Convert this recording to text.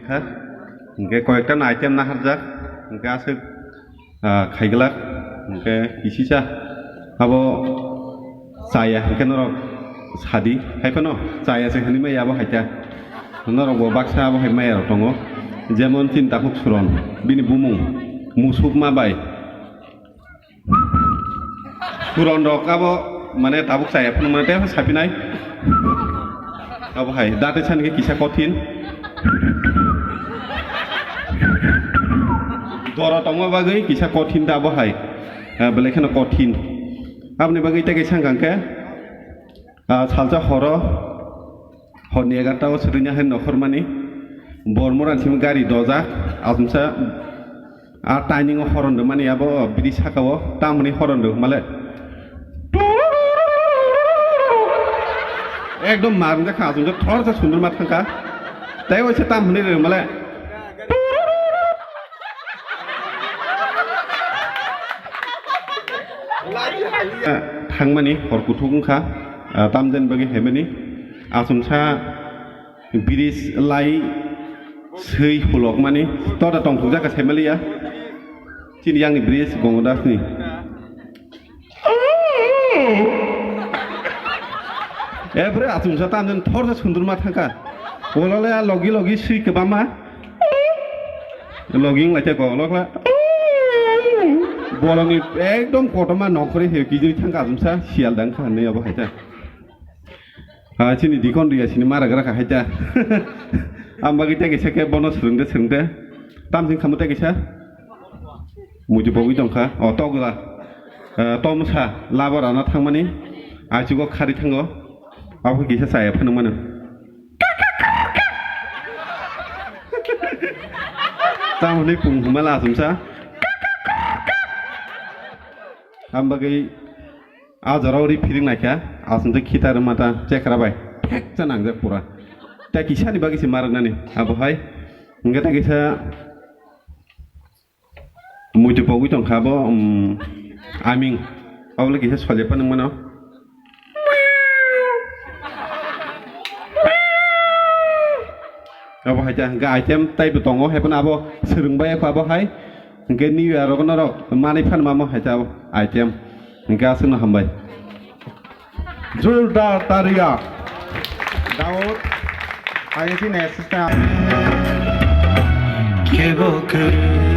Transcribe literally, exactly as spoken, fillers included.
Ha? Hwnkhe koyekta no item naharjak, hwnkhe aswk, ah, khaiglak, hwnkhe kisisa abo chaya hwnkhe norok sadi, haiphano chaya se hwnwi maya abo haita. Norok bo baksa abo hai maya rok tongo, jemon chini takhuk Suron, bini bumung Musukma bai. Puron rok abo mane tabuk chaya phano mane tei sapinai. Abo hai date sani khe kisa kothin. Doro tongma bagwi kisa kothin da abo hai. Ah, belai kheno kothin. Aboni bagwi tei kaisa hwnkha khe, ah, salsa horo, horni egarta o swtwini hai nokhormani. Bormora simi gari dojak, asumsa. A timing o horon rwmani abo bini saka o tamoni horon rw male. Ekdom mar wngkha, aswk thor sa sundurma thangkha. Tei waisa tamoni rw male. Thangmani hor kuthuk wngkha, ah, tamjani bagwi hemani. Asumsa. Bridge lai swi hulokmani tota tongthokjak kha Semaliya. Chini yakni bridge Gongodasni. Ebore achungsa tamjani thorsa sundurma thangkha. Ulole a logi logi swi kwbangma. Logi wnglaikha golokla. Bolongni ekdom kotorma nongkhorwi se kijui thangkha achungsa siyal dangkha hinwi abo haita. Ah, chini dikon riya sini mara gra kha haita. Ang bagwi tei kaisa khe bono swrwngde swrwngde. Tamsing khamu tei kaisa. Muitu pogwi tongkha. O togla. Ah, tomsa labo rana thangmani. Aichugo khari thango. Abo kisa chaya phano mano. Tamoni pung humala asumsa. Ang bagwi A jorao ri phiring naikha, aswk tei khitar mata chekra bai thek cha nangjak pura. Tei kisani bagwi se marwknani abo hai. Hwnkhe tei kisa muitu pogwi tongkha abo, um, aming. Abo le kisa solya phano mano. Abo hai ta, hwnkhe item taibo tongo, hai phano abo swrwng bai kho abo hai. Hwnkhe New Year rogo norok manwi phano mamo hai ta abo item. Hwnkhe aswkno hambai. Joldar taria. Daud, I S C ni assistant. Kebo kwrwi